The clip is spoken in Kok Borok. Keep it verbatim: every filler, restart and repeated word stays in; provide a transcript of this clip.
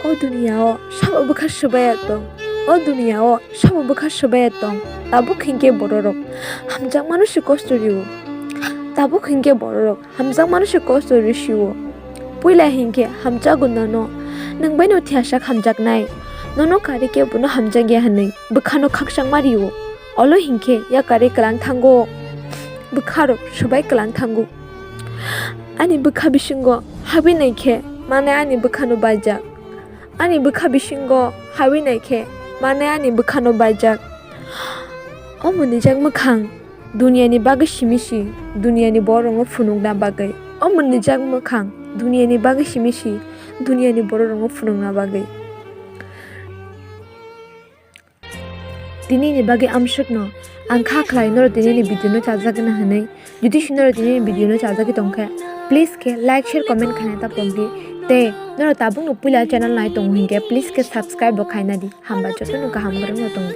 O duniya o sabo bwkha swbaiya tong. O duniya o sabo bwkha swbaiya tong. Tabuk hinkhe bororok hamjakmano se kosto rio. Tabuk hinkhe bororok hamjakmano se kosto risio. Puila hinkhe hamjago nono. Nwng baino thiyasa hamjaknai. Nono karwi kebono hamjakya hwnwi bwkhano khakchangma rio. Olo hinkhe yakarwi kwlang thango. Bwkharok swbai kwlang thango. Ani bwkha bisingo habwi naikhe mane ani bwkhano baijak. Ani bwkha bisingo habwi naikhe mane ani bwkhano baijak. O mwnwijak mwkhang duniyani bagwi simi si, duniyani bororokno phunukna bagwi. O mwnwijak mwkhang duniyani bagwi simi si, duniyani bororokno phunukna bagwi. Tinini bagwi amsukno ang kha khlai norok tinini video no chajagna hwnwi. Jodi si norok tinini video no chajagwi tongkhe, please khe like, share, comment khaina ta pokdi. Tei norok tabukno puila channel nai tongo hinkhe, please khe subscribe bo khaina di. Hamba jotono kaham borokno tongdi.